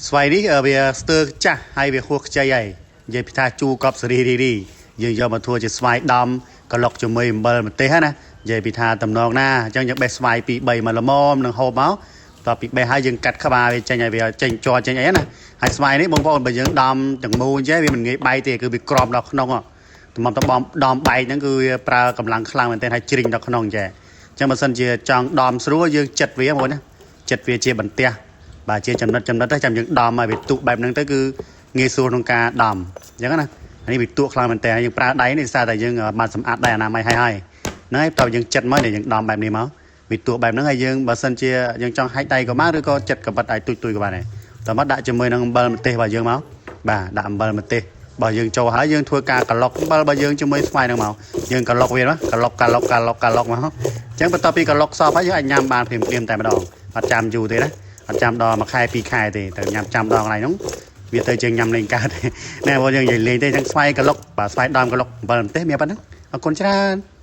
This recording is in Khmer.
ស្វាយនេះវាស្ទើរចាស់ហើយវាហួសខ្ចីហើយនិយាយពីថាជូរកប់សេរីរីរីយើងយកមកធ្វើជាស្វាយដំក្លុកជាមួយអំបិលម្ទេសណានិយាយពីថាតំណងណាអញ្ចឹងយើងបេះស្វាយពី3មកល្មមនឹងហូបមកតទៅពីបេះហើយយើងកាត់ក្បាលវាចេញឲ្យវាចេញជ័រចេញអីណាហើយស្វាយនេះបងប្អូនបើយើងដំទាំងមូលអញ្ចឹងវាមិនងាយបែកទេគឺវាក្រមដល់ក្នុងតំតបំដំបែកហ្នឹងគឺវាប្រើកម្លាំងខ្លាំងមែនទែនហើយជ្រិញដល់ក្នុងចេះអញ្ចឹងបើសិនជាចង់ដំស្រួលយើងចិត្តវាបងណាចិត្តវាជាបន្ទះ បាទជាចំណិតចំណិតទៅចាំយើងដំឲ្យវាទុកបែបហ្នឹងទៅគឺងាយស្រួលក្នុងការដំអញ្ចឹងណាអានេះវាទក់ខ្លាំងមែនតើយើងប្រើដៃនេះសារតែយើងបានសម្អាតដៃអនាម័យហើយហើយហ្នឹងហើយតើយើងចិត្តមកនេះយើងដំបែបនេះមកវាទក់បែបហ្នឹងហើយយើងបើសិនជាយើងចង់ហាច់ដៃក៏បានឬក៏ចិត្តកបិតឲ្យទុយទុយក៏បានដែរតើមកដាក់ជាមួយនឹងអំបិលម្ទេសរបស់យើងមកបាទដាក់អំបិលម្ទេសរបស់យើងចូលហើយយើងធ្វើការក្លុកអំបិលរបស់យើងជាមួយស្វាយហ្នឹងមកយើងក្លុកវាមកក្លុកក្លុកក្លុកក្លុកមកអញ្ចឹងបន្ទាប់ពីក្លុកសពហើយយើងអាចញ៉ាំបានភ្លាមភ្លាមតែម្ដងអត់ចាំយូរទេណា អត់ចាំដល់មួយខែពីរខែទេតែញ៉ាំចាំដល់កន្លែងហ្នឹងវាទៅជាងញ៉ាំលេងកើត ណែបងយើងនិយាយលេងទេអញ្ចឹងស្វាយក្លុកបាទស្វាយដើមក្លុកអំបិលម្ទេសមានប៉ុណ្ណឹងអរគុណច្រើន។